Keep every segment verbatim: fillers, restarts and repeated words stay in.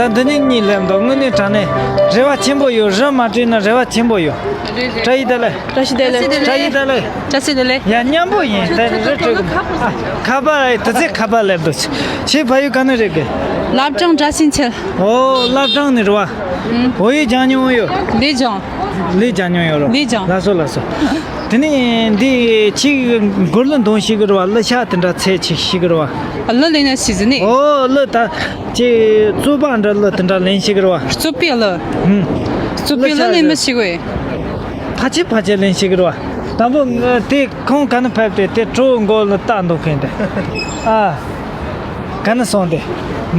ད་འདི་ནས་གཉིད་སླེབས་འདུག་དངོས་གནས་དྲང་གནས་རེ་བ་ཆེན་པོ་ཡོད། རི་མ་བྲིས་ན་རེ་བ་ཆེན་པོ་ཡོད། རེད་རེད། བཀྲ་ཤིས་བདེ་ལེགས། བཀྲ་ཤིས་བདེ་ལེགས། བཀྲ་ཤིས་བདེ་ལེགས། བཀྲ་ཤིས་བདེ་ལེགས། ཡ་མཉམ་པོ་ཡིན། ད་རི་བྲིས་གི་ཨ་ཁ་པར་ཨེ་དེ་ཚེ་ཁ་པར་སླེབས་འདུག་ཁྱེད་ཕ་ཡུལ་ག་ནས་རེད་གི། བླ་བྲང་བཀྲ་ཤིས་འཁྱིལ། ཨོ་བླ་བྲང་ནས་རེད་བ། ཨུམ། བོད་ཡིག་སྦྱང་མྱོང་ཡོད། ལས་སྦྱང་། ལས་སྦྱང་མྱོང་ཡོད་རོ། ལས་སྦྱང་། ལགས་སོ་ལགས་སོ། དེ་ནས་འདི་ཁྱེད་མགུར་གླུ་འདོན་ཤེས་གི་རེད་བ། གླུ་ཤགས་དེ་འདྲ་འཚོལ་ཅིག་ཤེས་གི་རེད་བ། གླུ་ལེན་ན་ཤེས་ཟིན་ནི། ཨོ་གླུ་ད་ཁྱེད་རྩོད་པ་འདྲ་གླུ་དེ་འདྲ་ལེན་ཤེས་གི་རེད་བ། རྩོད་པའི་གླུ། ཧུམ། རྩོད་པའི་གླུ་ལེན་མི་ཤེས་གི། ཕལ་ཆེར་ཕལ་ཆེར་ལེན་ཤེས་གི་རེད་བ། དང་པོ་ང་དེ་ཁོང་ག་ནས་ཕེབས་ཏེ་དེ་གྲོགས་མགོ་ལ་བཏགས་འདུག་མཁན་དེ། ཨ། ག་ནས་སོང་སྟེ།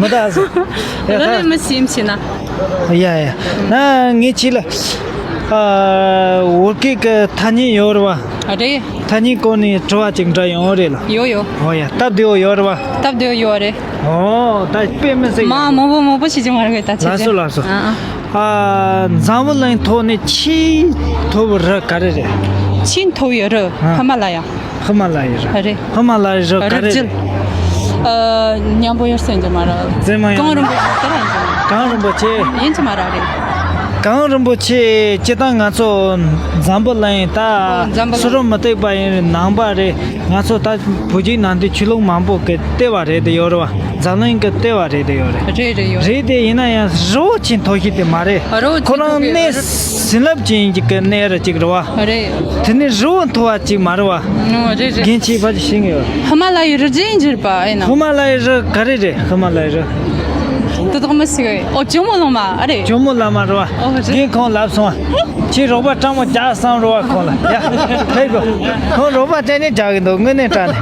མི་ད་ཟེར། ཡ་ལ་ལས་མི་སེམས་ཤེས་ན། ཡ་ཡ། ན་ངས་ཁྱེད་ལ། ཨ། བོད་སྐད་ཀྱི་ཐ་སྙད་ཡོད་རེད་བ། རེད། ཐ་སྙད་སྐོར་ནས་དྲི་བ་ཅིག་འདྲི་ཡོང་རེད་ལ། ཡོད་ཡོད། ཨོ་ཡ། སྟབས་བདེ་བོ་ཡོད་རེད་བ། སྟབས་བདེ་བོ་ཡོད་རེད། ཨོ་ད་དཔེ་མི་སྲིད་མ་ཡ། མང་པོ་མང་པོ་ཞིག་ཅིག་མ་རེད་ད་ཆེ་ལགས་སོ་ཆེ། ལགས་སོ། ཨ་ཨ། ཨ། འཛམ་བུ་གླིང་ཐོག་ནས་ཆེས་མཐོ་བའི་རི་ག་རེ་རེད། ཆེས་མཐོ་བའི་རི། ཨ། ཧི་མ་ལ་ཡ། ཧི་མ་ལ་ཡའི་རི། རེད། ཧི་མ་ལ་ཡའི་རི་ག་རེ་རེད། རི་རྒྱུད། ཨ། མཉམ་པོ་ཡོད་སྲིད་ཀྱི་མ་རེད། རྫུན་མ་ཡིན། གངས་རིན་པོ་ཆེ་དེ་རང་ཡིན་གྱི་མ་རེད། གངས་རིན་པོ་ཆེ། ཡིན་གྱི་མ་རེད་རེད། གངས་རིན་པོ་ཆེ་སྤྱིར་བཏང་ང་ཚོ་འཛམ་བུ་གླིང་ད་ཨོ་འཛམ་བུ་གླིང་། སུ་རུ་མི་སྟེགས་པ་ཡིན་ནང་པ་རེད། ང་ཚོ་ད་བོད་བརྒྱུད་ནང་བསྟན་ཆོས་ལུགས་མང་པོ་གི་ལྟེ་བ་རེད་དེ་ཡོད་རེད་བ། འཛམ་གླིང་གི་ལྟེ་བ་རེད་དེ་ཡོད་རེད། རེད་རེད་ཡོད་རེད། རེད་དེ་ཡིན་ན་ཡང་རི་བོ་ཆེས་མཐོ་ཤོས་དེ་མ་རེད། རི་བོ་ཆེས་མཐོ་ཤོས། ཁོ་རང་གནས་བྱིན་རླབས་ཅན་གྱི་གནས་རི་གཅིག་རེད་བ། རེད། དེ་ནི་རི་བོ་མཐོ་བ་གཅིག་མ་རེད་བ། ཨོ་རེད་རེད། རྒན་ཁྱེད་ཕལ་ཆེར་ཤེས་ཀྱི་ཡོད། ཧི་མ་ལ་ཡའི་རི་རྒྱུད་ཡིན་གྱི་རེད་པ་ཨེ་ན། ཧི་མ་ལ་ཡའི་རི་ག་རེ་རེད། ཧི་མ་ལ་ཡའི་རི། དེ་དག་མི་ཤེས་གི། ཨོ་ཇོ་མོ་གླང་མ་ཨ་རེད། ཇོ་མོ་གླང་མ་རེད་བ། ཨོ་རེད། རྒན་ཁོང་ལབ་སོང་བ། ཁྱེད་རོགས་པ་སྤྲང་མོ་རྒྱག་བསམ་རེད་བ་ཁོང་ལ། ཡ་ཕེབས་དགོས། ཁོང་རོགས་པ་སྤྲང་ནས་རྒྱག་གི་འདུག་དངོས་གནས་དྲང་ནས།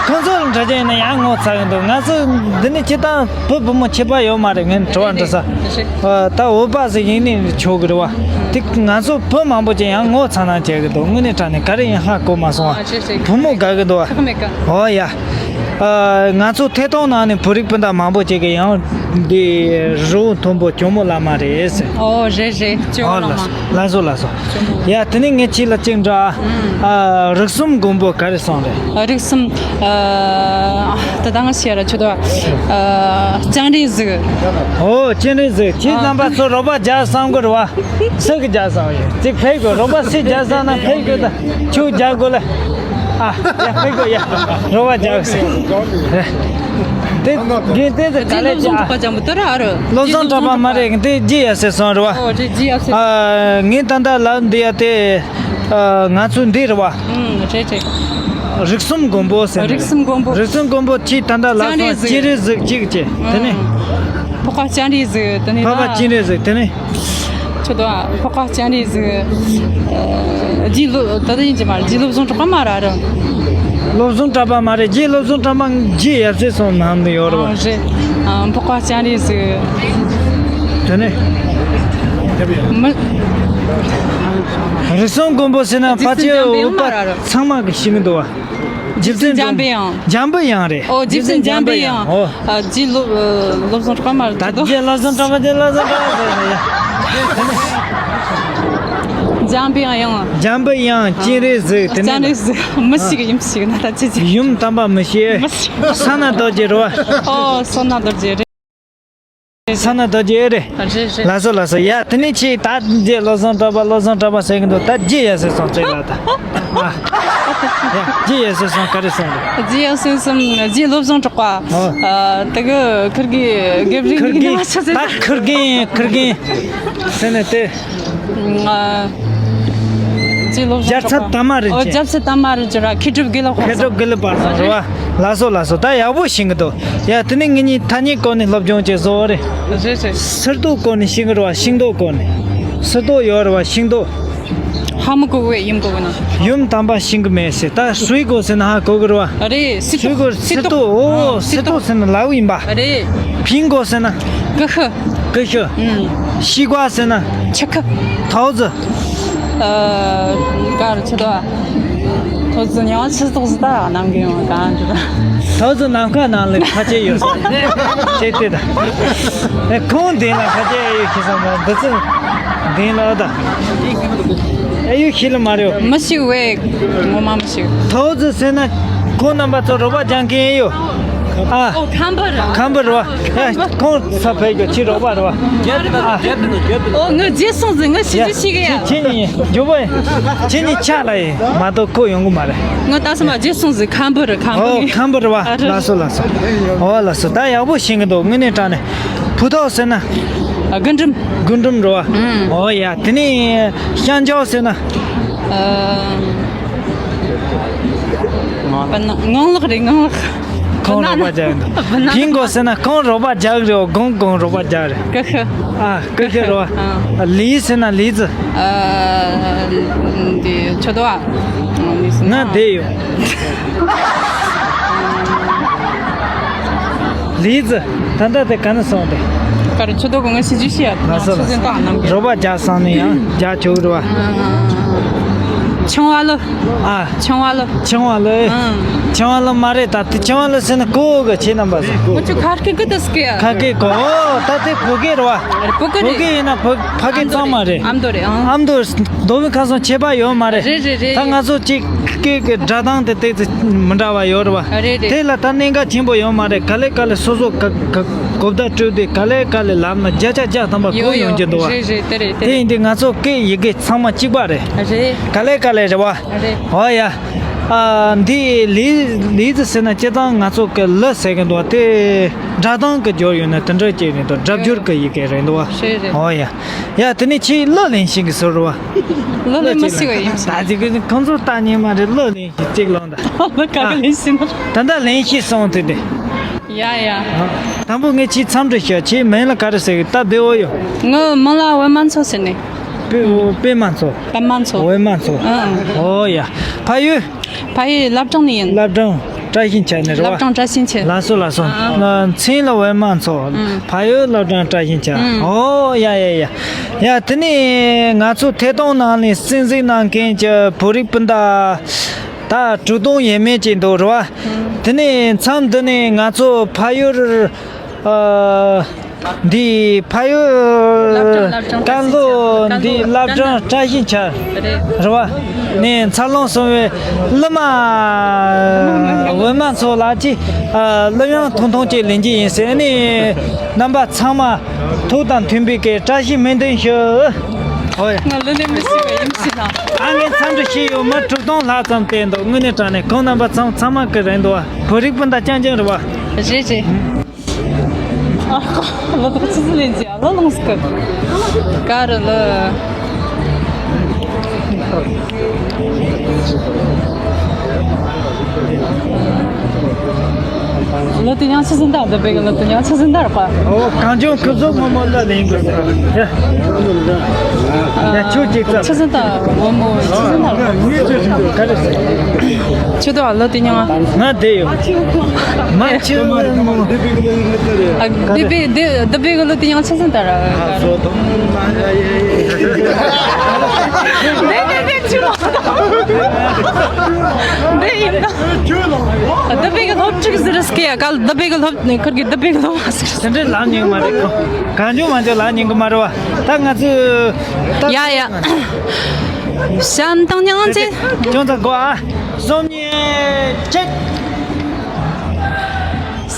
ཁོང་ཚོ་ལ་འདྲི་རྒྱུ་ཡིན་ན་ཡང་ངོ་ཚ་གི་འདུག་ང་ཚོ་འདི་ནས་སྤྱིར་བཏང་བུ་བུ་མོ་ཁྱད་པར་ཡོད་མ་རེད། ངས་དྲི་བ་འདྲི་ས། ཨ། ད་འོད་པ་ཟིག་ཡིན་ནི་ཆོག་གི་རེད་བ། དེ་ང་ཚོ་བུ་མང་པོ་ཅིག་ཡང་ངོ་ཚ་ན་བྱེད་གི་འདུག་དངོས་གནས་དྲང་ནས་ག་རེ་ཡིན་ཧ་གོ་མ་སོང་བ། ཨ། ཆེ་ཆེ། བུ་མོ་དགའ་གི་འདུག་བ། ཁག་མེད་གི། ཨོ་ཡ། ཨ། ང་ཚོ་ཐད་གཏོང་ནང་ནས་བོད་རིགས་སྤུན་ཟླ་མང་པོ་ཅིག་གིས་ཡང་འདི་རི་བོ་མཐོན་པོ་ཇོ་མོ་གླང་མ་རེད་ཟེར། ཨོ་རེད་རེད། ཇོ་མོ་ཨོ་གླང་མ། ལགས་སོ་ལགས་སོ། ཡ་དེ་ནས་ངས་ཁྱེད་ལ་གཅིག་འདྲི། ཨ། རིགས་གསུམ་མགོན་པོ་ག་རེ་གསུངས་རེད། རིགས་གསུམ། ཨ། ད་ལྟ་ང་ཤེས་ར་ཆུ་དོ། ཨ། སྤྱན་རས་གཟིགས། ཨོ་སྤྱན་རས་གཟིགས། ཁྱེད་རྣམ་པ་ཚོ་རོགས་པ་རྒྱག་བསམ་གི་རེད་བ། སུ་གི་རྒྱག་བསམ་ཡོད། ཅིག་ཕེབས་དགོས། རོགས་པ་སུས་རྒྱག་བསམ་ན་ཕེབས་དགོས། ད་ཁྱོད་རྒྱག་དགོས་ལ། ཨ། ཡ་ཕེབས་དགོས་ཡ། རོགས་པ་རྒྱག་ཟེར། དེ་དགེ་དེ་ཚོ་ག་ལས་ཀྱི་ཨ། བློ་བཟང་གྲགས་པ་མ་རེད། དེ་རྗེ་ཡབ་སྲས་སོང་རེད་བ། ཨོ་རྗེ་ཡབ་སྲས། ཨ། ངས་ད་ལྟ་ལབ་འདི་ཡ་དེ། ཨ། ང་ཚོ་འདི་རེད་བ། ཨུམ། རེད་རེད། རིགས་གསུམ་མགོན་པོ་ཟེར་ནི་རེད། རིགས་གསུམ་མགོན་པོ། རིགས་གསུམ་མགོན་པོ་ཁྱེད་ད་ལྟ་ལབ་སོང་། སྤྱན་རས་གཟིགས། སྤྱན་རས་གཟིགས་གཅིག་བྱས། དེ་ནས། ཨུམ། འཕགས་པ་སྤྱན་རས་གཟིགས། དེ་ནས་འཕགས་པ་ད་སྤྱན་རས་གཟིགས། དེ་ནས། ཁྱོད་དང་འཕགས་པ་སྤྱན་རས་གཟིགས། ཨ། རྗེ་བློ་ད་ལྟ་ཡིན་གྱི་མ་རེད། རྗེ་བློ་བཟང་གྲགས་པ་མ་རེད། རེད། བློ་བཟང་གྲགས་པ་མ་རེད། རྗེ་བློ་བཟང་གྲགས་པ་རྗེ་ཡབ་སྲས་སོང་ནང་དུ་ཡོད་རེད་བ། ཨ། རེད། ཨ། འཕགས་པ་སྤྱན་རས་གཟིགས། དེ་ནས། མི། རིགས་གསུམ་མགོན་པོ་ཟེར་ན་ཕལ་ཆེར་འོད་པ་ཚང་མ་གི་ཤེས་ཀྱི་འདུག་བ། རྗེ་བཙུན་འཇམ་པའི་དབྱངས། འཇམ་པའི་དབྱངས་རེད། ཨོ། རྗེ་བཙུན་འཇམ་པའི་དབྱངས། ཨོ། ཨ། རྗེ་བློ་བློ་བཟང་གྲགས་པ་མ་རེད། ད་རྗེ་བློ་བཟང་གྲགས་པ། རྗེ་བློ་བཟང་གྲགས་པ་ཟེར་ནས། འཇམ་པའི་དབྱངས། འཇམ་པའི་དབྱངས། སྤྱན་རས་གཟིགས། དེ་ནས། སྤྱན་རས་གཟིགས། མི་ཤེས་གི། ཡུམ་ཤེས་གི་ན་ད་ཅི་ཅི། ཡུམ་དམ་པ་མི་ཤེས། མི་ཤེས། ས་ན་རྡོ་རྗེ་རེད་བ། ཨོ། ས་ན་རྡོ་རྗེ་རེད། ས་ན་རྡོ་རྗེ་རེད། རེད་རེད། ལགས་སོ་ལགས་སོ། ཡ་དེ་ནས་ཁྱེད་ད་རྗེ་བློ་བཟང་གྲགས་པ། བློ་བཟང་གྲགས་པ་ཟེར་གི་འདུག་ད་རྗེ་ཡབ་སྲས་སོང་ཅིག་ལ་ད། ཨ། ཡ་རྗེ་ཡབ་སྲས་སོང་ག་རེ་གསུངས་རེད། རྗེ་ཡབ་སྲས་སོང་། རྗེ་བློ་བཟང་གྲགས་པ། ཨོ། ཨ། དེ་གི་ཁིར་གི་དགེ་བཤེས་ཁིར་གི་གི་མ་ཆ་ཟེར། ད་ཁིར་གི་ཁིར་གི་ཟེར་ནས་དེ། ཨ། རྗེ་བློ་བཟང་གྲགས་པ། རྒྱལ་ཚབ་དར་མ་རིན་ཆེན། ཨོ། རྒྱལ་ཚབ་དར་མ་རིན་ཆེན་ར། མཁས་གྲུབ་དགེ་ལེགས་དཔལ་བཟང་། མཁས་གྲུབ་དགེ་ལེགས་དཔལ་བཟང་རེད་བ། ལགས་སོ་ལགས་སོ། ད་ཡག་པོ་ཤེས་གི་འདུག་ཡ་དེ་ནས་ངེད་གཉིས་ཐ་སྙད་སྐོར་ནས་སློབ་སྦྱོང་བྱེད་བཟོ་བ་རེད། རེད་རེད། སིལ་ཏོག་སྐོར་ནས་ཤེས་གི་རེད་བ། ཤིང་ཏོག་སྐོར་ནས། སིལ་ཏོག་ཡོད་རེད་བ། ཤིང་ཏོག་ཧ་མི་གོ་གི། ཡུམ་གོ་གི་ན། ཡུམ་དམ་པ་ཤེས་གི་མེད་ཟེར། ད་水果ཟེར་ན་ཧ་གོ་གི་རེད་བ། རེད། སིལ་ཏོག་སིལ་ཏོག་སིལ་ཏོག་ཨོ། སིལ་ཏོག་ཟེར་ན་ལའུ་ཡིན་པ། རེད།苹果ཟེར་ན། ཀུ་ཤུ། ཀུ་ཤུ། ཨུམ། 西瓜ཟེར་ན། ཆུ་ཁུ། 桃子། ཨ། ག་རེ་ཆུ་དོ། 桃子ཡང་ཆུ་ཏོག་ཟེར་ད་ནམ་གི་ཡང་གང་འདྲ། 桃子ནམ་མཁའ་ནང་ལ་ཁ་ཆེ་ཡོད་ས་རེད། ཅེས་བལྟས་ད། ཨེ་ཁོང་འདི་ལ་ཁ་ཆེ་ཨེ་ཡོད་ཤེས་ས་མ་འདི་ཚོ་འདི་ལ་ཨ་ད། ཨེ་ཡོད་ཤེས་ལ་མ་རེད། མི་ཤེས་བས། ངོ་མ་མི་ཤེས། 桃子ཟེར་ན་ཁོང་རྣམ་པ་ཚོ་རོགས་པ་སྦྱང་མཁན་ཨེ་ཡོད། ཨ། ཨོ་ཁམ་བུ་རེད། ཁམ་བུ་རེད་བ། ཁམ་བུ། ཁོང་ས་ཕེབས་རྒྱུ་ཁྱི་རོགས་པ་རེད་བ། ཨ། ཨོ་ངའི་རྗེས་སོང་ཟིན། ངའི་ཞིབ་འཇུག་བྱེད་གི་ཡ། ཁྱེད་གཉིས་འཇུ་བོ། ཁྱེད་གཉིས་ཆགས་ལ་ཡིན་མ་གཏོགས་ཁོ་ཡོང་གི་མ་རེད། ངའི་ད་སོ་མ་རྗེས་སོང་ཟིན། ཁམ་བུ་རེད། ཁམ་བུ། ཨོ་ཁམ་བུ་རེད་བ། ཨ་རེད། ལགས་སོ་ལགས་སོ། ཨོ་ལགས་སོ། ད་ཡག་པོ་ཤེས་གི་འདུག་དངོས་གནས་དྲང་གནས། ཕུ་ཐོག་ཟེར་ན། ཨ། རྒུན་འབྲུམ། རྒུན་འབྲུམ་རེད་བ། ཨུམ། ཨོ་ཡ། དེ་ནས་ཤང་ཅའོ་ཟེར་ན། ཨ། སྤུ་ན། ངང་ལག་རེད། ངང་ལག་ཁོང་རོགས་པ་རྒྱག་གི་འདུག་སྤུ་ན། ཕིང་གོ་ཟེར་ན་ཁོང་རོགས་པ་རྒྱག་གི་རེད། གོང་གོང་རོགས་པ་རྒྱག་རེད། ཀ་ཁུ། ཨ། ཀ་ཁུ་རེད་བ། ཨ། ལི་ཟེར་ན་ལི་ཙི། ཨ། འདི་ཆོ་དོ་ཨ། ང་བསྡད་ཡོད། ལི་ཙི། ད་ལྟ་དེ་ག་ནས་སོང་སྟེ། ག་རེ། ཆོ་དོ་གོ་ང་ཞིབ་འཇུག་བྱེད་ཡ། ལགས་སོ་ལགས་སོ། རོགས་པ་རྒྱག་བསམ་ནས་ཡང་རྒྱག་ཆོག་རེད་བ། ཆང་བ་ལོ། ཨ། ཆང་བ་ལོ། ཆང་བ་ལོ། ཨང་། ཆང་བ་ལོ་མ་རེད། ད་དེ་ཆང་བ་ལོ་ཟེར་ན་གོ་གི། ཁྱེད་རྣམ་པ་ཟེར། ཁོ་ཚོ་ཁ་སྐད་གི་ད་སྐད་ཡ། ཁ་སྐད་གོ། ཨོ་ད་དེ་བོད་སྐད་རེད་བ། བོད་སྐད་རེད། བོད་སྐད་ཡིན་ན་བོད་ཕ་སྐད་གཙང་མ་རེད། ཨ་མདོ་རེད། ཨ་མདོ་རེད། ཨ་མདོ། མདོ་དབུས་ཁམས་གསུམ་ཁྱད་པར་ཡོད་མ་རེད། རེད་རེད་རེད། ད་ང་ཚོ་གཅིག་སྐད་ཀྱི་སྒྲ་གདངས་དེ་ཏོག་ཙམ་མི་འདྲ་བ་ཡོད་རེད་བ། རེད་རེད། དེ་ལ་ད་གནད་འགག་ཆེན་པོ་ཡོད་མ་རེད། ག་ལེ་ག་ལེ་སོ་སོ་ག་ག་གོ་བརྡ་སྤྲོད་དུས་ག་ལེ་ག་ལེ་ལབ་ན་བརྒྱ་ཆ་བརྒྱ་ཐམ་པ་གོ་ཡོད་ཡོང་ཡོད་གི་འདུག་བ། རེད་རེད། དེ་རེད་དེ་དེ་རེད། ཡིན་དུས་ང་ཚོ་སྐད་ཡི་གེ་ཚང་མ་གཅིག་པ་རེད། རེད། ག་ལེ་ག་ལེ་རེད་བ། རེད། ཨོ་ཡ། ཨ། འདི་ལི་ལི་ཙི་ཟེར་ན་སྤྱིར་བཏང་ང་ཚོ་གི་ལི་ཟེར་གི་འདུག་བ། དེ་སྒྲ་གདངས་གི་སྦྱོར་ཡོད་ན་དེ་འདྲ་ཅིག་རེད་འདུག་སྒྲ་སྦྱོར་གི་ཡི་གེ་རེད་འདུག་བ། རེད་རེད། ཨོ་ཡ། ཡ། དེ་ནས་ཁྱེད་གླུ་ལེན་ཤེས་གི་ཟེར་བ། གླུ་ལེན་མི་ཤེས་པ་ཡིན། ད་ཅིག་གི་ཁོང་ཚོ་ལྟ་ཉན་མ་རེད། གླུ་ལེན་ཤེས་ཅིག་ལོང་ད། གླུ་ག་གི་ལེན་ཤེས་ན། ད་ལྟ་ལེན་ཤེས་སོང་དེ་དེ། ཡ་ཡ། དང་པོ་ངས་ཁྱེད་འཚམས་འདྲི་ཞུ། ཁྱེད་མིང་ལ་ག་རེ་ཟེར་གི། སྟབས་བདེ་བོ་ཡོད། ངའི་མིང་ལ་པད་མ་མཚོ་ཟེར་ནས། པད་པད་མ་མཚོ། པད་མ་མཚོ། པད་མ་མཚོ། ཨང་། ཨོ་ཡ། ཕ་ཡུལ། ཕ་ཡུལ་བླ་བྲང་ནས་ཡིན། བླ་བྲང་བཀྲ་ཤིས་འཁྱིལ་ནས་རེད་བ། བླ་བྲང་བཀྲ་ཤིས་འཁྱིལ། ལགས་སོ་ལགས་སོ། ཨ། ཨ། མཚན་ལ་པད་མ་མཚོ། ཨང་། ཕ་ཡུལ་བླ་བྲང་བཀྲ་ཤིས་འཁྱིལ། ཨང་། ཨོ་ཡ་ཡ་ཡ། ཡ། དེ་ནས་ང་ཚོ་ཐད་གཏོང་ནང་ནས་གསན་གཟིགས་གནང་མཁན་གྱི་བོད་རིགས་སྤུན་ཟླ་ད་དྲུག་སྟོང་ཡས་མས་ཅིག་འདུག་རེད་བ། ཨང་། དེ་ནས་མཚམས་འདི་ནས་ང་ཚོ་ཕ་ཡུལ། ཨ། འདི་ཕ་ཡུལ་བཀྲ་ཤིས་ཀ་ལོ་འདི་བླ་བྲང་བཀྲ་ཤིས་འཁྱིལ་རེད་བ། ནས་འཚར་ལོངས་སོང་བའི་གླུ་མ་པད་མ་མཚོ་ལགས་ཀྱིས། ཨ། གླུ་དབྱངས་ཐུང་ཐུང་ཅིག་ལེན་གྱི་ཡིན་ཟེར་ནས། རྣམ་པ་ཚང་མ་ཐུགས་དང་མཐུན་པའི་གི་བཀྲ་ཤིས་སྨོན་འདུན་ཞུ། ཨོ་ཡ། ང་གླུ་ལེན་མི་ཤེས་པ་ཡིན་ཞེ་ན། ཨ། ངས་འཚམས་འདྲི་ཞུས་ཡོད། མི་དྲུག་སྟོང་ལྷག་ཙམ་བསྡད་འདུག་དངོས་གནས་དྲང་གནས་ཁོང་རྣམ་པ་ཚང་ཚང་མ་གི་རེད་འདུག་བ། བོད་རིགས་སྤུན་ཟླ་རྐྱང་རྐྱང་རེད་བ། རེད་རེད། ཨ། ལོ་ཏོག་ཆི་ཟིག་ལེན་ཅི། ཨ། ལོ་ལོངས་སུ་གི། ག་རུ་ལོ། ལོ་དེ་ཡང་ཆི་ཟིག་འདར། འདི་བེ་གི་ལོ་དེ་ཡང་ཆི་ཟིག་འདར་པ། ཨོ། གངས་ལྗོངས་སྐུ་གཟུགས་སྔོན་མོ་ལ་ལེན་དགོས་ཟེར། ཡ། ཡ། ཁྱོད་ཅིག་ཙམ། ཆི་ཟིག་འདར། སྔོན་མོ་ཆི་ཟིག་འདར། ག་རེ་ཟེར། ཁྱོད་དོ་ཨ་ལོ་དེ་ཡང་། ང་བསྡད་ཡོད། མ་ཁྱོད་མོ། ཨ། འདི་བེ་འདི་འདི་བེ་གི་ལོ་དེ་ཡང་ཆི་ཟིག་འདར། འདི་འདི་འདི་ཆི་མོ། འདི་ཡིན་ན། འདི་བེ་གི་སློབ་ཕྲུག་ཟེར་སྐད་ཡ། ག་འདི་བེ་གི་སློབ་ཁུར་གི་འདི་བེ་གི་སློབ་མ་ཟེར། དེ་འདྲའི་ལབ་མྱོང་མ་རེད་ཁོ། གང་བྱུང་མང་བྱུང་ལབ་མྱོང་གི་མ་རེད་བ། ད་ང་ཚོས་ད། ཡ་ཡ། བྱམས་དང་སྙིང་རྗེ། ཅུང་ཙམ་གོ་ཨ། སོམ་ཉི་གཅིག།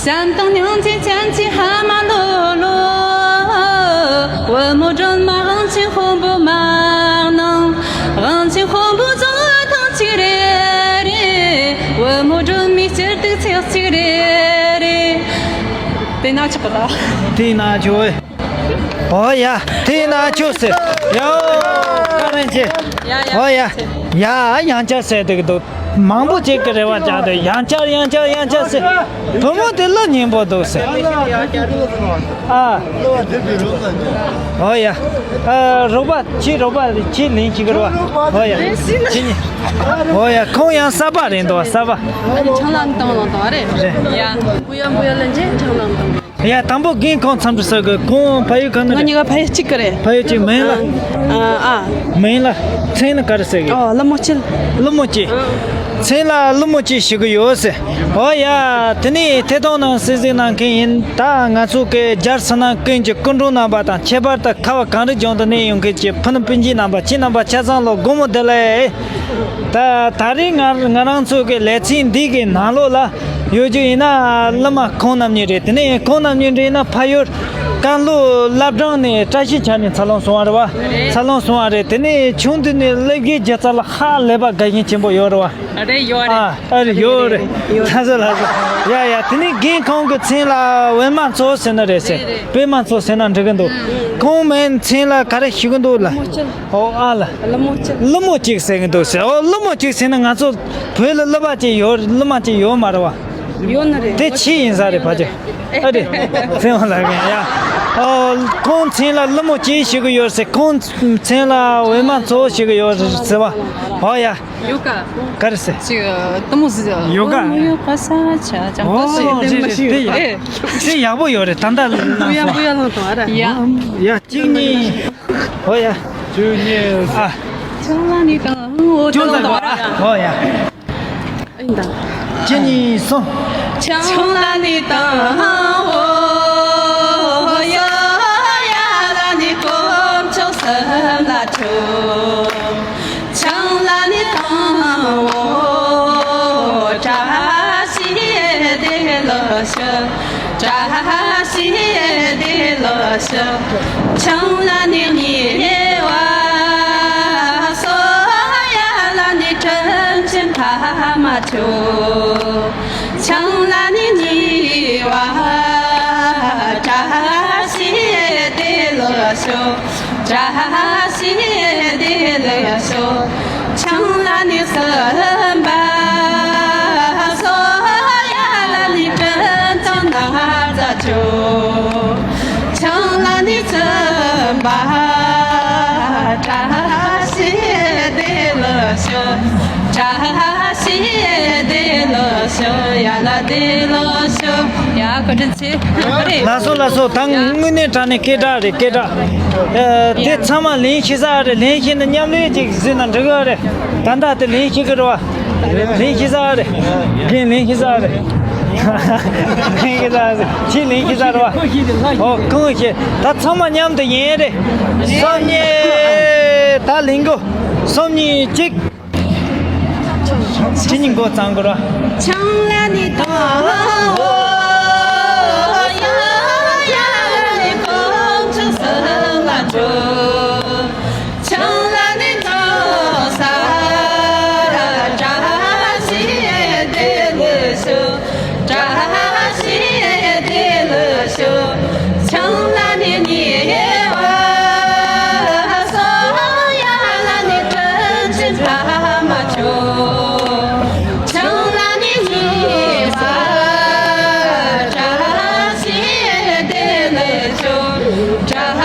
བྱམས་དང་སྙིང་རྗེ་ཅན་གྱི་ཕ་མ་ལོ་ལོ། བུ་མོ་སྒྲོལ་མ་དབང་ཆེན་དཔོན་པོ་མ་གནང་། དབང་ཆེན་དཔོན་པོ་རྫོང་བ་ཐང་གཅིག་རེ་རེ། བུ་མོ་སྒྲོལ་མའི་སྐྱིད་སྡུག་ཚེགས་གཅིག་རེ་རེ། དེ་ན་ཆོག་གི་ད། དེ་ན་ཆོག་གི། ཨོ་ཡ། དེ་ན་ཆོག་ཟེར། ཡ། བཀའ་དྲིན་ཆེ། ཡ་ཡ། ཨོ་ཡ། ཡ། ཡང་བསྐྱར་ཟེར་དེ་གི་འདུག་མང་པོ་ཅིག་གི་རེ་བ་བཅངས་ཏེ་ཡང་བསྐྱར་ཡང་བསྐྱར་ཡང་བསྐྱར་ཟེར། བུ་མོ་དེ་གླུ་སྙན་པོ་འདུག་ཟེར། ཨ། ཨོ་ཡ། ཨ། རོགས་པ། ཁྱེད་རོགས་པ། ཁྱེད་ལེན་ཞིག་རོགས། ཨོ་ཡ། ཁྱེད་གཉིས། ཨོ་ཡ། ཁོང་ཡང་གསར་པ་རེད་འདུག་གསར་པ། ཨ་ནི་ཆང་ལ་བཏང་ལ་བཏང་རེད། རེད། ཡ། བུ་ཡ་བུ་ཡ་ལ་འཇལ། ཆང་ལ་བཏང་། ཡ། དང་པོ་རྒན་ཁོང་འཚམས་འདྲི་ཟེར་གི། ཁོང་ཕ་ཡུལ་ག་ནས་རེད། ང་གཉིས་ཀ་ཕ་ཡུལ་གཅིག་གི་རེད། ཕ་ཡུལ་གཅིག་མིང་ལ། ཨ། ཨ། མིང་ལ་མཚན་ནི་ག་རེ་ཟེར་གི། ཨོ། ཀླུ་མོ་སྐྱིད། ཀླུ་མོ་སྐྱིད། ཨ། མཚན་ལ་ཀླུ་མོ་སྐྱེས་ཞུ་གི་ཡོད་ཟེར། འོ་ཡ། དེ་ནས་ཐད་གཏོང་ནང་གསན་གཟིགས་གནང་མཁན་ཡིན། ད་ང་ཚོ་གི་རྒྱལ་ཕྱི་ནང་ཀུན་གྱི་སྐུ་མགྲོན་རྣམ་པ་དང་། ཁྱད་པར་དུ་ཁ་བ་གངས་རི་ལྗོངས་དུ་གནས་ཡོང་མཁན་གྱི་ཕུ་ནུ་སྤུན་མཆེད་རྣམ་པ། ཁྱེད་རྣམ་པ་ཆ་ཚང་ལ་དགོང་མོ་བདེ་ལེགས། ད་ད་རེས་ང་ང་རང་ཚོ་གི་ལེ་ཚན་འདི་གི་ནང་ལོགས་ལ་ཡོད་རྒྱུ་ཡིན་ན། གླུ་མ་ཁོང་རྣམ་གཉིས་རེད། དེ་ནས་ཁོང་རྣམ་གཉིས་རེད་ན་ཕ་ཡུལ་ཀན་ལྷོ་བླ་བྲང་ནས་བཀྲ་ཤིས་ཆ་ནས་འཚར་ལོངས་སོང་བ་རེད་བ། འཚར་ལོངས་སོང་བ་རེད། དེ་ནས་ཆུང་དུས་ནས་སློབ་དགེ་སྒྱུ་རྩལ་ལ་ཧ་ལས་པ་དགའ་མཁན་ཆེན་པོ་ཡོད་རེད་བ། རེད། ཡོད་རེད། ཨ་ཨ་རེད། ཡོད་རེད། ལགས་སོ་ལགས་སོ། ཡ་ཡ། དེ་ནས་རྒན་ཁོང་གི་མཚན་ལ་པད་མ་མཚོ་ཟེར་ན་རེད་ཟེར། རེད་རེད། པད་མ་མཚོ་ཟེར་ན་འགྲིག་གི་འདུག་ཁོང་མའི་མཚན་ལ་ག་རེ་ཞུ་གི་འདུག་ལ། ཨོ་ཨ་ལ། ཀླུ་མོ་སྐྱེས། ཀླུ་མོ་སྐྱེས་ཟེར་གི་འདུག་ཟེར། ཨོ་ཀླུ་མོ་སྐྱེས་ཟེར་ན་ང་ཚོ་བོད་ལ་ཀླུ་མོ་སྐྱེས་ཡོད། ཀླུ་མོ་སྐྱེས་ཡོད་མ་རེད་བ། ཡོད་ནི་རེད། དེ་ཆི་ཡིན་ས་རེད་ཕ་ཆེ། ཨ་རེད། ཚེ་དབང་ལགས་ཀྱིས་ཡ། ཨོ་ཁོང་མཚན་ལ་ཀླུ་མོ་སྐྱེས་ཞུ་གི་ཡོད་ཟེར། ཁོང་མཚན་ལ་པད་མ་མཚོ་ཞུ་གི་ཡོད་ཟེར་བ། ཨོ་ཡ། ཡོ་ག་ག་རེ་ཟེར། ཅིག་ཨ། གཏུམ་མོ་ཟེར། ཡོ་ག་ཨོ་མོ་ཡོ་ག་ས་ཆ་ཅང་ཨོ་ཏོ་ཟེར། རེད་རེད་རེད། དེ་ཡ། ཨེ། དེ་ཡག་པོ་ཡོད་རེད། ད་ལྟ་གནང་སོང་། ཡ། ཡ། གཅིག་གཉིས། ཨོ་ཡ། གཅིག་གཉིས། ཨ། ཆང་ལ་ནི་དང་ཨོ་ཅུང་ཙམ་ཨོ་ཡ། ཨིན་ད། གཅིག་གཉིས་གསུམ། ཆང་ལ་ནི་དང་ཨོ་ཡ་ཡ་ལ་ནི་དཀོན་མཆོག་གསུམ་ལ་མཆོད། ཆང་ལ་ནི་དང་ཨོ་བཀྲ་ཤིས་བདེ་ལེགས་ཞུ། བཀྲ་ཤིས་བདེ་ལེགས་ཞུ། ཆང་ལ་ནི་ཉེས་པ་སོགས་ཡ་ལ་ནི་དྲིན་ཆེན་ཕ་མ་མཆོད། ཆང་ལ་ནི་ཉེས་པ་བཀྲ་ཤིས་བདེ་ལེགས་ཞུ། བཀྲ་ཤིས་བདེ་ལེགས་ཞུ། ཆང་ལ་ནི་སུན་པ་སོགས་ཡ་ལ་ནི་དྲིན་ཆེན་ན་ཚ་ཆོ། ཆང་ལ་ནི་སུན་པ་བཀྲ་ཤིས་བདེ་ལེགས་ཞུ། བཀྲ་ཤིས་བདེ་ལེགས་ཞུ། ཡ་ལ་བདེ་ལེགས་ཞུ། ཡ། བཀའ་དྲིན་ཆེ། ལགས་སོ་ལགས་སོ། ད་དངོས་གནས་དྲང་གནས་སྐད་གྲགས་རེད། སྐད་གྲགས། ཨ། དེ་ཚང་མ་ལན་ཤེས་ས་རེད། ལན་ཤེས་ན་མཉམ་ལས་ཅིག་ཟེར་ན་འགྲིག་གི་རེད། ད་ལྟ་དེ་ལན་ཤེས་གི་རེད་བ། ལན་ཤེས་ས་རེད། རྒན་ལན་ཤེས་ས་རེད། ལན་ཤེས་ས་རེད། ཁྱེད་ལན་ཤེས་ས་རེད་བ། ཨོ་གང་ཤེས། ད་ཚང་མ་མཉམ་དུ་ཡིན་རེད། སོམ་ཉི། ད་ལིང་གོ། སོམ་ཉི་གཅིག་གཅིག་གཉིས་མགོ་གཙང་དགོས་ར། ཆང་ལ་ནི་དང་ཨོ་ཡ་ཡ་ལ་ནི་དཀོན་མཆོག་གསུམ་ལ་མཆོད། ཆང་ལ་ནི་དང་ས་ར་བཀྲ་ཤིས་བདེ་ལེགས་ཞུ། བཀྲ་ཤིས་བདེ་ལེགས་ཞུ། ཆང་ལ་ནི་ཉེས་པ་སོགས་ཡ་ལ་ནི་དྲིན་ཆེན་ཕ་མ་མཆོད། ཆང་ལ་ནི་ཉེས་པ་བཀྲ་ཤིས་བདེ་ལེགས་ཞུ། བཀྲ་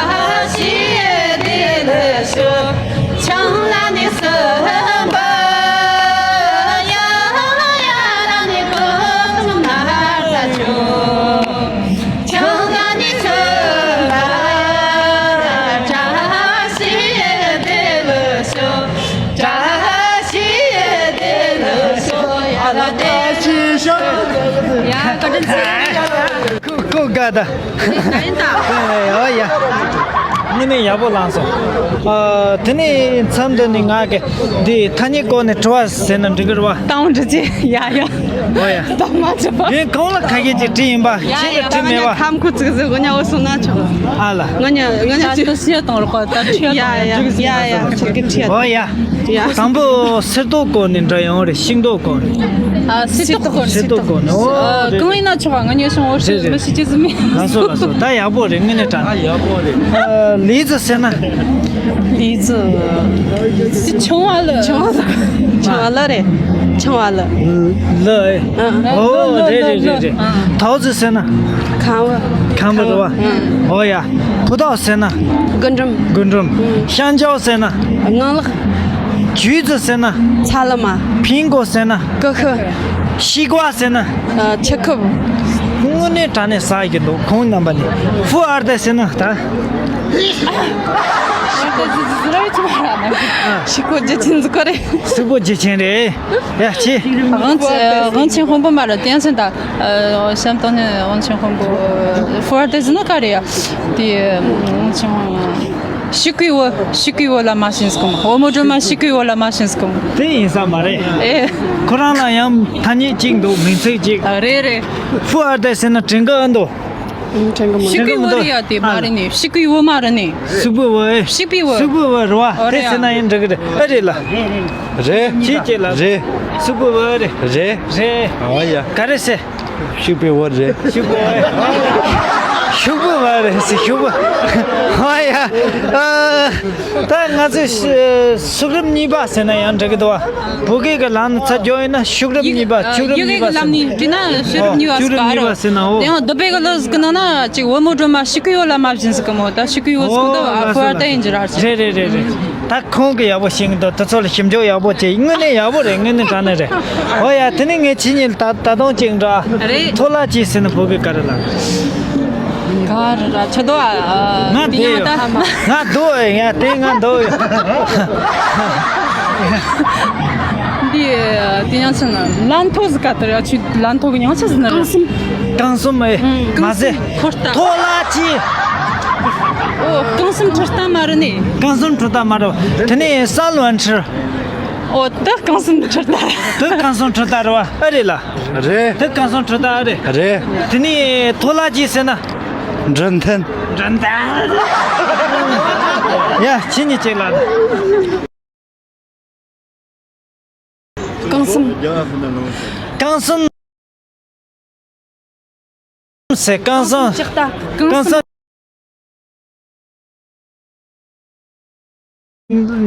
ཤིས་བདེ་ལེགས་ཞུ། ཆང་ལ་ནི་སུན་པ་ཡ་ཡ་ལ་ནི་དཀོན་མཆོག་ན་ཚ་ཆོ། ཆང་ལ་ནི་སུན་པ་བཀྲ་ཤིས་བདེ་ལེགས་ཞུ། བཀྲ་ཤིས་བདེ་ལེགས་ཞུ། ཡ་ལ་བདེ་ལེགས་ཞུ། ཡ། བཀའ་དྲིན་ཆེ། ཁོ་ཁོ་དགའ་ད། ཨོ་ཡ། དངོས་གནས་ཡག་པོ་བླངས་སོང་། ཨ། དེ་ནས་མཚམས་འདི་ནས་ང་གི་འདི་ཐ་སྙད་སྐོར་ནས་དྲི་བ་ཟེར་ན་འགྲིག་གི་རེད་བ། དང་འདྲི་ཅི། ཡ་ཡ། ཨོ་ཡ། དང་མ་ཅི་པ། ངས་གང་ལ་ཁ་སྐད་ཅིག་དྲིས་ཡིན་པ། ཡ་ཁྱེད་ཡ། ལ་དྲིས་མེད་པ། ཁམ་ཁུ་ཙིག་ཟིག་གོ་ཉ་འོ་སོང་ན་ཆོག་ཨ་ལ། ང་ཉ་ང་ཉ་ད་ཅི། དུ་སེ་དང་རོགས་ད་ཁྲིད་ཡ་ཡ་ཡ་ཡ། ཁྱེད་ཀྱི་ཁྲིད། ཨོ་ཡ། ཡ། དང་པོ་སེར་ཏོག་སྐོར་ནས་འདྲ་ཡོང་རེད། ཤིང་ཏོག་སྐོར་ནས། ཨ། སེར་ཏོག་སྐོར་ནས། སེར་ཏོག་སྐོར་ནས། ཨོ། ཨ། རེད། གང་ཡིན་ན་ཆོག་པ། ང་ཉོས་སོང་། འོ་རེད། ཤི་རེད། མི་ཤི་ཅི་ཟི་མི། ལགས་སོ་ལགས་སོ། ད་ཡག་པོ་རེད། དངོས་གནས་དྲང་། ཨ། ཡག་པོ་རེད། ཨ། ལི་ཙི་ཟེར་ན། ལི་ཙི། ཆང་བ་ལི། ཆང་བ་ལི། ཆང་བ་ལི་རེད། ཆང་བ་ལི། ལི། ཨ། ཨོ། ལི་རེད་རེད་རེད་རེད། ཨ། ཐའོ་ཙི་ཟེར་ན། ཁམ་བུ། ཁམ་བུ་རེད་བ། ཨ། ཨོ་ཡ། ཕུ་ཐའོ་ཟེར་ན། རྒུན་འབྲུམ། རྒུན་འབྲུམ། ཨ། ཤང་ཅའོ་ཟེར་ན། ངང་ལག།橘子ཟེར་ན། ཚ་ལུ་མ།苹果ཟེར་ན། ཀུ་ཤུ། 西瓜ཟེར་ན། ཨ། ཆུ་ཁུབ། དངོས་གནས་དྲང་གནས་ཟ་གི་འདུག་ཁོང་རྣམ་པ་ནི། 富二代ཟེར་ན་ད། ཤི་ཁོ་ཇི་ཇི་ར་ཡི་ཆུ་མ་ར་ན། ཤི་ཁོ་ཇི་ཆེན་ཟིག་གོ་རེད། སུ་པོ་ཇི་ཆེན་རེད། ཡ་ཆི། དབང་ཆེན་དབང་པོ་མ་ར་དེ་ཡང་ཆེན་ད། བཤམས་སྟོན་ནི་དབང་ཆེན་དབང་པོ་ཧྥུ་ཨར་ཏེ་ཟི་ན་ག་རེ་ཡ། དེ་དབང་ཆེན་ཤི་ཁུའི་བུ། ཤི་ཁུའི་བུ་ལ་མ་ཤིན་སྐུ་མོ། བུ་མོ་སྒྲོལ་མ་ཤི་ཁུའི་བུ་ལ་མ་ཤིན་སྐུ་མོ། དེ་ཡིན་ས་མ་རེད། ཨེ། ཁོ་རང་ལ་ཡང་ཐ་སྙད་གཅིག་འདུག་མིང་ཚིག་གཅིག་ཨ་རེད་རེད། ཧྥུ་ཨར་ཏེ་ཟེར་ན་དྲན་གི་ཨ་འདུག་ཤི་ཁུའི་བུ་རེད་ཡ་དེ་མ་རེད་ནི། ཤི་ཁུའི་བུ་མ་རེད་ནི། སུ་པོ་བུ་ཨེ། ཤི་ཁུའི་བུ། སུ་པོ་བུ་རེད་བ། ཨོ་རེད་དེ་ཟེར་ན་ཡང་འགྲིག་གི་རེད། ཨ་རེད་ལ། རེད། ཅི་སྐྱེ་ལ། རེད། སུ་པོ་བུ་རེད། རེད། རེད། ཨ་ཡ། ག་རེ་ཟེར། ཤི་ཁུའི་བུ་རེད། ཤི་ཁུའི་བུ། ཤི་ཁུའི་བུ་རེད་ཟེར། ཤི་ཁུའི་བུ། ཨ་ཡ། ཨ། ད་ང་ཚོས་ཤི་གསུང་རབ་གཉིས་པ་ཟེར་ན་ཡང་འགྲིག་གི་འདུག་བ། བོད་སྐད་ཀྱི་ལམ་ནས་ཚ་རྒྱོ་ཡིན་ན་ཤུག་རབ་གཉིས་པ། ཤུག་རབ་གཉིས་པ་ཟེར་ན། ཡི་གེ་གི་ལམ་ནས་བྲིས་ན་ཤུག་རབ་གཉིས་པ་ཟེར་ག་རོ། དེ་ཡང་བསྡུ་བའི་གི་ལོ་ཟིག་གི་ནང་ན་ཅིག་བུ་མོ་སྒྲོལ་མ་ཤི་ཁུའི་བུ་ལ་མ་བྱིན་ཟིག་གི་མོ། ད་ཤི་ཁུའི་བུ་ཟིག་གི་འདུག་ཨ་ཁུ་ཨ་ད་ཡིན་གྱི་ར་ཆེ། རེད་རེད་རེད་རེད། ད་ཁོང་གི་ཡག་པོ་ཤེས་ཀྱི་འདུག་དེ་ཚོ་ལ་ཞིབ་འཇུག་ཡག་པོ་བྱེད། དངོས་གནས་ཡག་པོ་རེད། དངོས་གནས་དྲང་གནས་རེད། ཨོ་ཡ། དེ་ནས་ངས་ཁྱེད་གཉིས་ལ་ད་ད་དུང་གཅིག་འདྲི། རེད། ཐོ་ལ་ཅི་ཟེར་ན་བོད་སྐད་ག་རེ་ལབ། ག་རེ་ར་ཆ་དོ་ཨ། ང་དེ་ཡོད། ང་དོ་ཡ་དེ་ང་དོ་ཡོད། འདི་དེ་ཡང་ཆ་ན་ལན་ཐོ་ཟིག་ག་དེ་ར་ཆུ་ལན་ཐོ་གི་ཡང་ཆ་ཟིག་ན་ར། རྐང་གསུམ། རྐང་གསུམ་ཨེ། མ་ཟེ། ཐོ་ལ་ཅི། ཨོ་རྐང་གསུམ་ཁྲི་རྟ་མ་རེད་ནི། རྐང་གསུམ་ཁྲི་རྟ་མ་རེད། དེ་ནས་སང་ལོན་ཁྲི། ཨོ་ད་རྐང་གསུམ་ཁྲི་རྟ། ད་རྐང་གསུམ་ཁྲི་རྟ་རེད་བ། ཨ་རེད་ལ། རེད། ད་རྐང་གསུམ་ཁྲི་རྟ་ཨ་རེད། རེད། དེ་ནས་ཐོ་ལ་ཅི་ཟེར་ན། འགྲུལ་འཐེན། འགྲུལ་འཐེན། ཡ་ཁྱེད་གཉིས་གཅིག་ལ། རྐང་གསུམ། རྐང་གསུམ། ཟེར། རྐང་གསུམ། ལྕགས་རྟ། རྐང་གསུམ།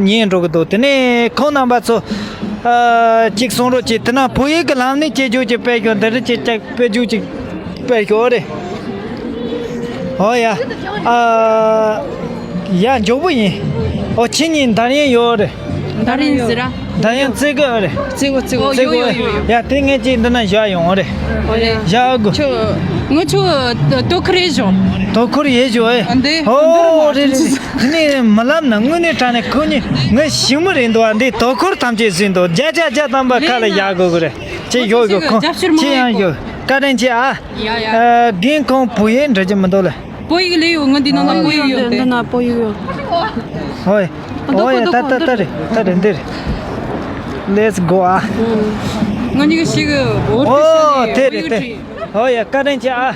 ཉན་འགྲོ་གི་འདུག་དེ་ནས་ཁོང་རྣམ་པ་ཚོ་ཨ་གཅིག་གསུང་རོགས་གྱིས། དེ་ན་བོད་ཡིག་གི་ལམ་ནས་སྐད་རྒྱུགས་ཅིག་སྤེལ་ཤོག་འདི་རེད། ཅིག་ཅིག་སྐད་རྒྱུགས་ཅིག་སྤེལ་ཤོག་རེད། ཨོ་ཡ། ཨ་ཡ་མགྱོགས་པོ་ཡིན། ཨོ་ཁྱེད་གཉིས་འདར་ཡན་ཡོད་རེད། འདར་ཡན་ཟེར་ར། འདར་ཡན་བརྩི་གི་རེད། བརྩི་གོ་བརྩི་གོ། ཨོ་ཡོད་ཡོད་ཡོད་ཡོད། ཡ་དེ་ངས་ཅིག་འདི་ན་བཞག་ཡོང་རེད། ཨོ་ཡ། བཞག་གོ། ཁྱོད་ངོ་ཆུ་དོ་ཁུར་ཡེ་ཞོ། དོ་ཁུར་ཡེ་ཞོ་ཨེ། འདི་ཨོ་རེད་རེད་རེད། དེ་ནས་མི་ལབ་ན་དངོས་གནས་དྲང་གནས་ཁོ་གཉིས་ངའི་ཞི་མི་རེད་འདུག་ཨ། འདི་དོ་ཁུར་ཐམས་ཅད་ཟིན་འདུག་བརྒྱ་ཆ་བརྒྱ་ཐམ་པ་ཁ་ལ་བཞག་དགོས་གི་རེད། ཅེས་ཡོད་ཡོད། ཁོ་ཁྱེད་ཡང་ཡོད། བཀའ་དྲིན་ཆེ་ཨ། ཡ་ཡ། ཨ་རྒན་ཁོང་བོད་ཡིག་འབྲི་རྒྱུ་མི་འདུག་ལེ། བོད་ཡིག་ལས་ཡོད། ང་འདི་ནང་ན་བོད་ཡིག་ཡོད་དེ། འདི་ན་བོད་ཡིག་ཡོད། ཧོꯏ། འདི་ཧོꯏ་ཡ། འདི་ད་ད་ད་རེད། ད་རེད་འདི་རེད། Let's go ཨ། ང་གཉིས་ཀྱི་ཞིག་བོད་ཡིག་ཨོ་དེ་རེད་དེ། ཧོ་ཡ། བཀའ་དྲིན་ཆེ་ཨ།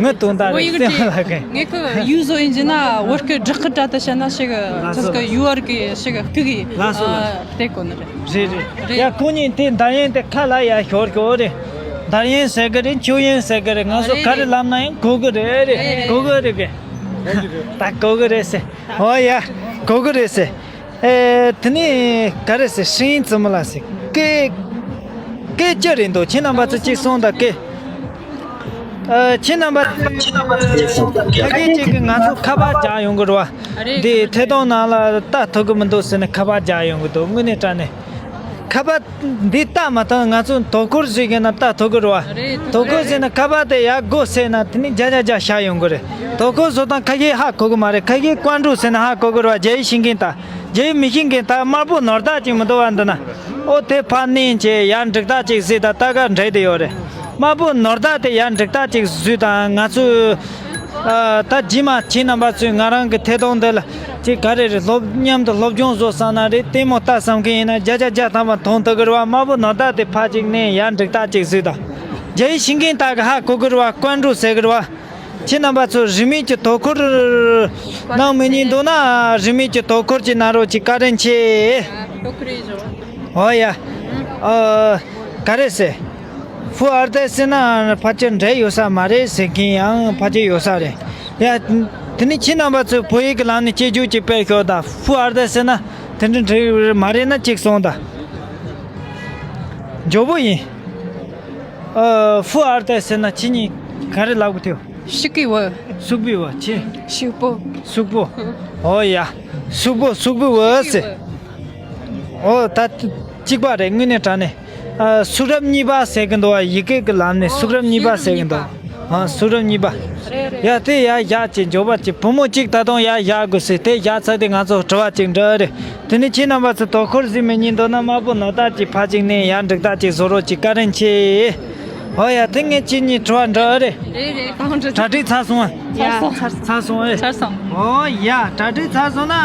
ངའི་དོན་དག་བོད་ཡིག་རེད་ཅེས་ལ་གན། ངས་ཁོ་ཡུལ་བཟོ་ཡིན་གྱི་ན་བོད་སྐད་སྦྲག་གི་དྲ་ད་བཤད་ན་ཞིག་ལ་ཚོ་སོ་ལ་སྐད་ཡུལ་བར་གི་ཞིག་སྐུ་གི་ལ་སོ་ལ་དེ་གོ་ནི་རེད། རེད་རེད། རེད། ཡ་ཁོ་གཉིས་དེ་འདར་ཡན་དེ་ཁ་ལ་ཡ་ཤོར་གི་འོ་རེད། འདར་ཡན་ཟེར་གི་རེད། མཆོད་ཡན་ཟེར་གི་རེད། ང་ཚོ་ག་རེ་ལབ་ན་ཡང་གོ་གི་རེད་རེད། གོ་གི་རེད་གི། ད་གོ་གི་རེད་ཟེར། ཧོ་ཡ། གོ་གི་རེད་ཟེར། ཨེ། དེ་ནས་ག་རེ་ཟེར། ཧྲིན་ཙི་མི་ལ་ཟེར། སྐད་སྐད་ཅི་རེད་འདུག་ཁྱེད་རྣམ་པ་ཚོ་གཅིག་གསུངས་དང་སྐད། ཨ། ཁྱེད་རྣམ་པ་ཁ་སྐད་ཅིག་གིས་ང་ཚོ་ཁ་པར་རྒྱག་ཡོང་གི་རེད་བ། འདི་ཐད་གཏོང་ནང་ལ་ལྟ་ཐུབ་གི་མི་འདུག་ཟེར་ནས་ཁ་པར་རྒྱག་ཡོང་གི་འདུག་དངོས་གནས་དྲང་གནས་ཁ་པར་འདི་ལྟ་མ་ཐུབ་ན་ང་ཚོ་དོ་ཁུར་བཟོས་ཀྱི་ན་ལྟ་ཐུབ་གི་རེད་བ། དོ་ཁུར་ཟེར་ན་ཁ་པར་དེ་ཡར་སྒོ་ཟེར་ན་དེ་ནི་རྒྱ་རྒྱ་རྒྱ་ཤར་ཡོང་གི་རེད། དོ་ཁུར་བཟོ་སྟངས་ཁ་ཤས་ཧ་གོ་གི་མ་རེད། ཁ་ཤས་ཀོན་ཀྲུའུ་ཟེར་ན་ཧ་གོ་གི་རེད་བ། རྒྱ་ཡིག་ཤེས་མཁན་དང་། རྒྱ་ཡིག་མི་ཤེས་མཁན་ད་དམར་པོ་ནོར་བདག་ཅིག་མི་འདུག་བ་འདི་ན། ཨོ་དེ་ཕར་མནན་བྱས་ཡར་འགྲིག་རྟགས་ཅིག་བཟོས་དང་ལྟ་ག་འདྲེ་དེ་ཡོད་རེད། དམར་པོ་ནོར་བདག་དེ་ཡར་འགྲིག་རྟགས་ཅིག་བཟོས་དང་ང་ཚོས། ཨ། ད་རྗེས་མ་ཁྱེད་རྣམ་པ་ཚོས་ང་རང་གི་ཐད་གཏོང་འདི་ལ་ཅིག་ག་རེ་རེད། སློབ་མཉམ་དུ་སློབ་སྦྱོང་བཟོ་བསམ་ན་རེད། ལྟད་མོ་ལྟ་བསམ་མཁན་ཡིན་ན་བརྒྱ་ཆ་བརྒྱ་ཐམ་པ་མཐོང་ཐུབ་གི་རེད་བ། དམར་པོ་ནོར་བདག་དེ་ཕར་ཅིག་མནན་ཡར་འགྲིག་རྟགས་ཅིག་བཟོས་དང་། རྒྱ་ཡིག་ཤེས་མཁན་དག་གི་ཧ་གོ་གི་རེད་བ། ཀོན་ཀྲུའུ་ཟེར་གི་རེད་བ། ཁྱེད་རྣམ་པ་ཚོ་རིན་མེད་ཀྱི་དོ་ཁུར་གནང་མི་ཉན་འདུག་ན་རིན་མེད་ཀྱི་དོ་ཁུར་ཅིག་གནང་རོགས་གྱིས། བཀའ་དྲིན་ཆེ། དོ་ཁུར་ཡིན་ཞོ། ཨོ་ཡ། ཨ། ག་རེ་ཟེར། ཧྥུ་ཨར་ཏེ་ཟེར་ན་ཕལ་ཆེར་འབྲེལ་ཡོད་ས་མ་རེད་ཟེར་མཁན་ཡང་ཕལ་ཆེར་ཡོད་ས་རེད། ཡ། དེ་ནི་ཁྱེད་རྣམ་པ་ཚོས་བོད་ཡིག་གི་ལམ་ནས་སྐད་རྒྱུགས་ཅིག་སྤེལ་ཤོག་དང་། ཧྥུ་ཨར་ཏེ་ཟེར་ན་དེ་འདྲ་འབྲེལ་ཡོད་མ་རེད་ན་གཅིག་གསུངས་དང་། མགྱོགས་པོ་ཡིན། ཨ། ཧྥུ་ཨར་ཏེ་ཟེར་ན་ཁྱེད་གཉིས་ག་རེ་ལབ་དགོས་ཐལ། ཤིག་གི་བུ། སུག་པོའི་བུ། ཆི། ཤིག་པོ། སུག་པོ། ཨོ་ཡ། སུག་པོ། སུག་པོའི་བུ་ཟེར། ཨོ་ད་གཅིག་པ་རེད། དངོས་གནས་དྲང་གནས། ཨ། སུག་རབ་གཉིས་པ་ཟེར་གི་འདུག་བ། ཡི་གེ་གི་ལམ་ནས་སུག་རབ་གཉིས་པ་ཟེར་གི་འདུག་ཨ། སུག་རབ་གཉིས་པ། རེད་ ཡ་དེ་ཡར་བཞག་ཅིག་མགྱོགས་པ་ཅིག་བུ་མོ་གཅིག་ད་དུང་ཡར་བཞག་དགོས་ཟེར། དེ་བཞག་ཚར་དེ་ང་ཚོ་དྲི་བ་ཅིག་འདྲི་རེད། དེ་ནས་ཁྱེད་རྣམ་པ་ཚོ་དོ་ཁུར་ཟིག་མི་ཉན་འདུག་ན་དམར་པོ་ནོར་རྟགས་ཅིག་ཕར་ཅིག་ནས་ཡར་འགྲིག་རྟགས་ཅིག་བཟོ་རོགས་ཅིག་བཀའ་དྲིན་ཆེ། ཨོ་ཡ་དེ་ངས་ཁྱེད་གཉིས་དྲི་བ་འདྲི་རེད། རེད་རེད། གང་འདྲི། གྲ་སྒྲིག་ཚར་སོང་ཨ། ཚར་སོང་། ཚར་སོང་ཨེ། ཚར་སོང་། ཨོ་ཡ་གྲ་སྒྲིག་ཚར་སོང་ན་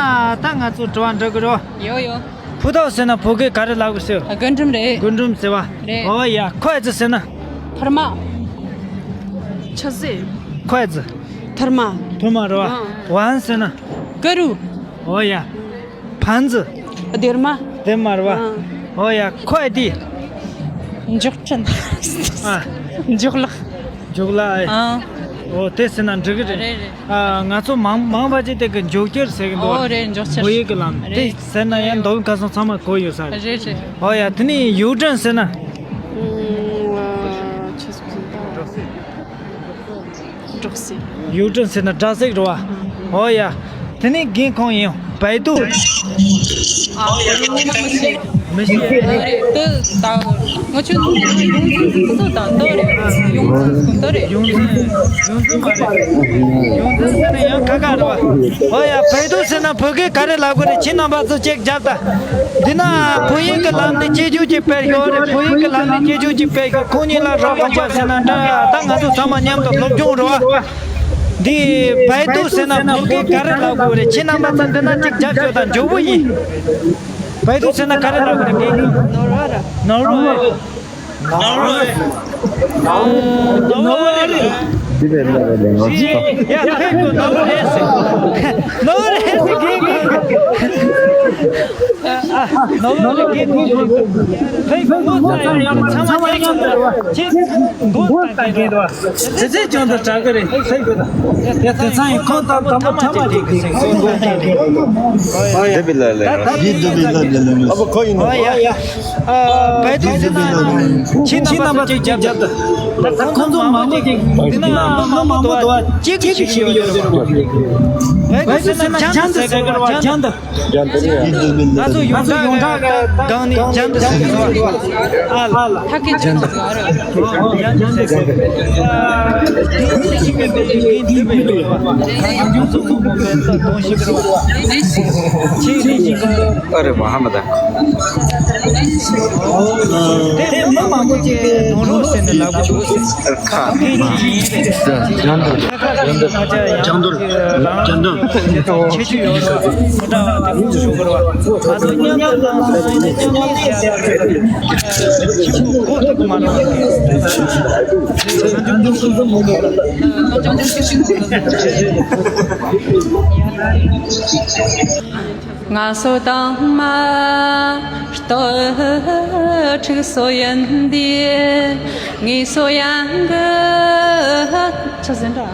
ད་ང་ཚོ་དྲི་བ་འདྲི་དགོས་རེད། ཡོ་ཡོ། ཕུ་ཐའོ་ཟེར་ན་བོད་སྐད་ག་རེ་ལབ་དགོས་ཟེར། རྒུན་འབྲུམ་རེད། རྒུན་འབྲུམ་ཟེར་བ། རེད། ཨོ་ཡ། ཁོའེ་ཙི་ཟེར་ན། ཐུར་མ། ཆུ་ཟེ། ཁོའེ་ཙི། ཐུར་མ། ཐུར་མ་རེད་བ། ཨང་། ཝན་ཟེར་ན། ཀ་རུ། ཨོ་ཡ། ཕན་ཙི། སྡེར་མ། སྡེར་མ་རེད་བ། ཨང་། ཨོ་ཡ། ཁོའེ་ཏི། མགྱོགས་ཕྲན། ཨ། མགྱོགས་ལག་མགྱོགས་ལ་ཨེ། ཨང་། ཨོ་དེ་ཟེར་ན་འགྲིག་གི་རེད། རེད་རེད། ཨ་ང་ཚོ་མང་མང་བ་ཅིག་དེ་གི་མགྱོགས་ཁྱེར་ཟེར་གི་འདུག་ཨོ་རེད། མགྱོགས་ཁྱེར། བོད་ཡིག་གི་ལམ་རེད། དེ་ཟེར་ན་ཡང་མདོ་དབུས་ཁམས་གསུམ་ཚང་མ་གོ་ཡོད་ས་རེད། རེད་རེད། ཨོ་ཡ། དེ་ནས་ཡུའུ་ཀྲེན་ཟེར་ན། ཨུམ། ཆི་ཟེར་ད། སྒྲོག་སེ། ཡུའུ་ཀྲེན་ཟེར་ན་སྒྲ་སྲེག་རེད་བ། ཨོ་ཡ། དེ་ནས་རྒན་ཁོང་ཡིན། བའི་ཏུ། ཨ། ངོ་མ་མི་ཤེས། མི་ཤེས། རེད། དེ་ད་ང་ཆོ་ཡོང་འཛིན་སུ་དང་ད་རེད། ཡོང་འཛིན་སུ་ད་རེད། ཡོང་འཛིན། ཡོང་འཛིན་མ་རེད། ཡོང་འཛིན་ཟེར་ན་ཡང་ཁ་ཁ་རེད་བ། ཨོ་ཡ། བའི་ཏུ་ཟེར་ན་བོད་སྐད་ག་རེ་ལབ་དགོས་རེད། ཁྱེད་རྣམ་པ་ཚོ་ཅིག་རྒྱབ་ད། འདི་ན་བོད་ཡིག་གི་ལམ་ནས་སྐྱེ་རྒྱུ་ཅིག་སྤེལ་ཤོག་རེད། བོད་ཡིག་གི་ལམ་ནས་སྐྱེ་རྒྱུ་ཅིག་སྤེལ་ཤོག་ཁོང་གཉིས་ལ་རོགས་པ་རྒྱབ་ཟེར་ན་འདྲ། ད་ང་ཚོ་ཚང་མ་མཉམ་དུ་སློབ་སྦྱོང་རེད་བ། འདི་བའི་ཏུ་ཟེར་ན་བོད་སྐད་ག་རེ་ལབ་དགོས་རེད། ཁྱེད་རྣམ་པ་ཚོ་འདི་ན་གཅིག་རྒྱབ་ཤོག་དང་མགྱོགས་པོ་ཡིན། བའི་ཏུ་ཟེར་ན་ག་རེ་ལབ་དགོས་རེད། ནོར་བ་རེད། ནོར་བ་རེད། ནོར་བ་རེད། ཡ་ཕེབས་དགོས། ནོར་བ་རེད་ཟེར། ནོར་བ་རེད་ཟེར། རྒན་ཁོང་། ཨ། ནོར་བ་རེད། རྒན་ཁོང་། ཕེབས་དགོས། ངོ་ཚ་ཡོད། ཚང་མ་མཉམ་དུ་ཁྱེད་མགོ་བཏགས་གི་འདུག་དེ་ཚེ་ཅང་དུ་དྲག་གི་རེད། ཕེབས་དགོས་ད། ཡ་དེ་ཚང་ཡིན། ཁོང་དང་དམ་པ་ཐ་མ་དེ་གི་སེང་སོང་། དེ་བི་ལ་ལ་ཡིན། དེ་བི་ལ་ལ་ཡིན། ཨ་བོ་ཁོ་ཡིན་ནོ། ཨ་ཡ། ཨ། བའི་ཏུ་ཟེར་ན་ཁྱེད་རྣམ་པ་ཚོ་གཅིག་རྒྱབ་ད། ད་ཁོང་ཚོ་མང་པོ་ཅིག་འདི་ན་མང་པོ་འདུག་བ། གཅིག་གིས་ཞིག་ཡོད་རེད་བ། བའི་ཏུ་ཟེར་ན་ཅང་ཏི་ཟེར་དགོས་རེད་བ། ཅང་ཏི། ང་ཚོ་ཡོངས་གྲགས་སྒང་ནས་ཅང་ཏི་ཟེར་གི་འདུག་བ། ཨ་ལ། ཐ་ཀི་ཅང་ཏི་ཟེར་གི་རེད། ཅང་ཏི་ཟེར་གི་རེད། ཨ། དེ་ཅི་ཞིག་གི་འདི་འདི་འདི་མི་འདུག་བ། ང་ཚོ་མང་པོ་དཔེ་ལྟ་གཏོང་ཤེས་གི་རེད་བ། ཅི་ཞིག་གི། ཨ་རེ་མ་ཧ་མ་ད། དེ་མི་མང་པོ་ཅིག་གདོང་རོགས་ཟེར་ནས་ལབ་དགོས་འདུག་ཟེར། ཁ། ཁ་ཁེ་ཅིག་ཡིན་ཟེར། ཇང་དུར། ཇང་དུར། ཇང་དུར། ཁྱད་ཆོས་ཡོད་ས་མི་འདྲ་བ་དེ་ཁོང་ཚོ་ཞུ་དགོས་རེད་བ། ང་ཚོ་མཉམ་དུ་བླངས་སོང་ཡིན་ན་མཉམ་ལས་བྱས་ཡ་ལ་ཁྱི་ཕྲུག་གོ་ཐུབ་ཀྱི་མ་རེད་བ། ང་ཚོ་མཉམ་དུ་བླངས་སོང་ཡིན་ན་མཉམ་ལས་བྱས་ཡ་ལ་ཁྱི་ཕྲུག་གོ་ཐུབ་ཀྱི་མ་རེད་བ། ང་སོ་དང་མ་སྟོད་ཕྲུག་སོ་ཡིན་དེ། ངའི་སོ་ཡང་གི་ཆ་ཟིན་འདྲ།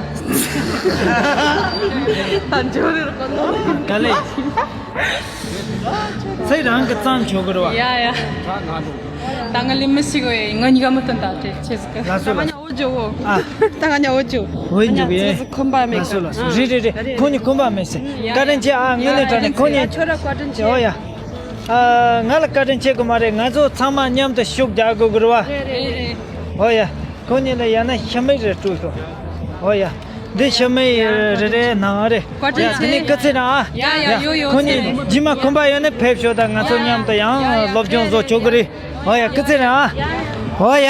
ད་འཇོག་རེ་རོགས་གནང་། ག་ལེ། ཚེ་རང་གི་གཙང་ཆོག་གི་རེད་བ། ཡ་ཡ། ད་ང་ལས་མི་ཤེས་གི་ཡ། ང་གཉིས་ཀ་མི་སྟོན་ད་དེ་ཆེ་ཟིག་གི། ལ་སོ་ལ། འོ་ཇོ་བོ། ཨ། ད་ང་ཉ་འོ་ཇོ། འོ་ཇོ་བོ་ཡ། ཁོམ་པ་མེད་ལ་སོ་ལ་སོ། རེད་རེད་རེད། ཁོང་གཉིས་ཁོམ་པ་མེད་ཟེར། བཀའ་དྲིན་ཆེ་ཨ། དངོས་གནས་དྲང་གནས་ཁོང་གཉིས། ཁྱོད་ར་བཀའ་དྲིན་ཆེ། ཨོ་ཡ། ཨ། ང་ལ་བཀའ་དྲིན་ཆེ་གི་མ་རེད། ང་ཚོ་ཚང་མ་མཉམ་དུ་ཤུགས་རྒྱག་དགོས་གི་རེད་བ། རེད་རེད། ཨོ་ཡ། ཁོང་གཉིས་ལ་ཡང་ན་ཤི་མིག་རེ་སྤྲོད་ཤོག་ཨོ་ཡ། འདི་ཤི་མིག་རེ་རེ་གནང་རེད། བཀའ་དྲིན་ཆེ། ཡ། དེ་ནས་སྐུ་ཚེ་རིང་ཨ། ཡ་ཡ། ཡ། ཡོ་ཡོ། ཁོང་གཉིས་རྗེས་མ་ཁོམ་པ་ཡོད་ན་ཕེབས་ཤོག་ད་ང་ཚོ་མཉམ་དུ་ཡང་སློབ་སྦྱོང་བཟོ་ཆོག་གི་རེད། ཨོ་ཡ། སྐུ་ཚེ་རིང་ཨ། ཨོ་ཡ།